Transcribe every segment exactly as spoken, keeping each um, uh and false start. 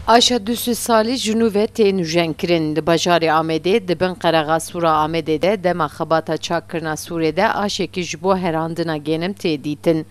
Aşa du sed salî ji nû ve tê nûjenkirin. Li bajarê Amedê di bin qerexa sûra Amedê de dema xebata çakkirina sûrê de aşekî ji bo herandina genim tê dîtin.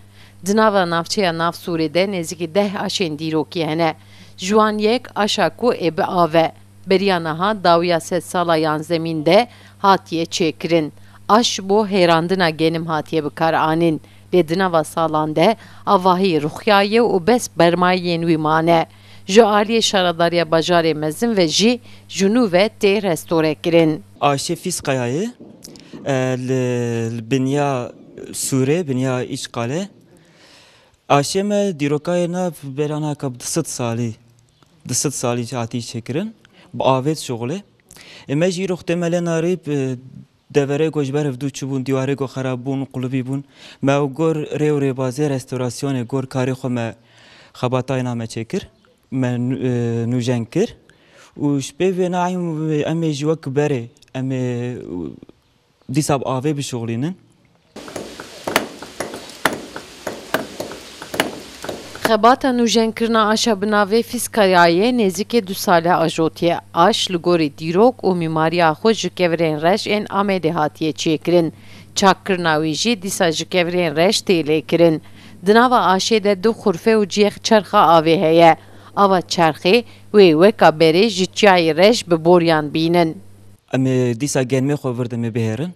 Di nava navçeya nav sûrê de nêzîkî deh aşên dîrokî hene. Ji wan yek aşa ku ê bi av e. Beriya niha dawiya sedsala yanzdemîn de hatiye çêkirin. Aş ji bo hêrandina genim hatiye bikaranîn. Lê di nava salan de avahî ruxiyaye û bes bermayên wî mane. Ji aliyê Şaredariya Bajarê Mezin ve jî ji nû ve tê restorekirin. Aşê Fîskaya ye, e, li, li binya sûrê, binya îçqalê. Aşê me dîrokayê nav berana ka bi du sed salî, du sed salî hatî çêkirin. Bi avêt şixulê. Ê me jî îro xutê me lê narî, e, deverê ku ji ber hevdû çûbûn, dîwarê ku xerab bûn, qulibî bûn. Me ew gor rê û rêbazê restorasyonê gor karê xwe me xebatayê na me çêkir. Me nû-, e, nûjen kir. Û ji pê vê na em, em ê ji wek berê, em ê dîsa bi avê bişuxulînin. Xebata nûjenkirina aşa bi navê Fîskayayê nêzîkê du sale ajotiye. Aş li gorî dîrok û mîmariya xwe ji kevirên reş ên Amedê hatiye çêkirin. Çakkirina wî jî dîsa ji kevirên reş tê lêkirin. Di nava aşê de du xurfe û cihê çerxa avê heye. Ava çerxê wê weka berê ji çiyayê reş bi boriyan bînin. Em ê dîsa genimê xwe vir de me bihêrin.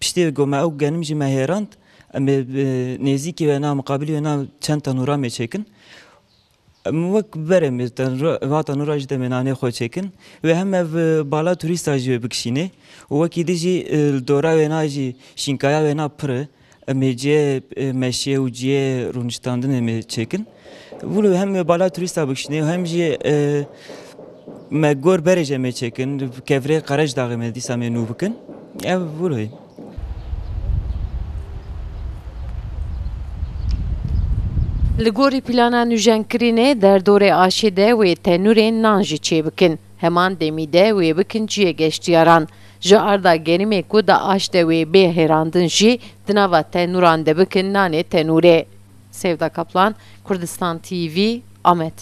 Piştî ku me ew genim jî me hêrand, em ê, e, nêzîkî wê na, miqabilî wê na çend tenûra me çêkin. Em wek berê me tenûra, va tenûra jî demê nanê xwe çêkin. Wê hem ev, e, bala turîsta jî wê bikişînê. Û wekî dî jî, e, li dora wê na jî şînkaya wê na pir e. Em ê cihê, e, meşiyê û cihê rûniştandinê me çêkin. Wilo hem bala turîsta bikişînê, hem jî, e, me gor berê jî em ê çêkin. Kevirê Qerecdaxê me dîsa me nû bikin. Ev wilo ye. Li gorî plana nûjenkirinê derdorê aşê de wê tenûrên nan jî çêbikin. Heman demî de wê bikin cihê geştiyaran. Ji arda gerimê ku di aş de wê bê hêrandin jî di nava tenûran de bikin nanê tenûrê. Sevda Kaplan, Kurdistan T V, Amed.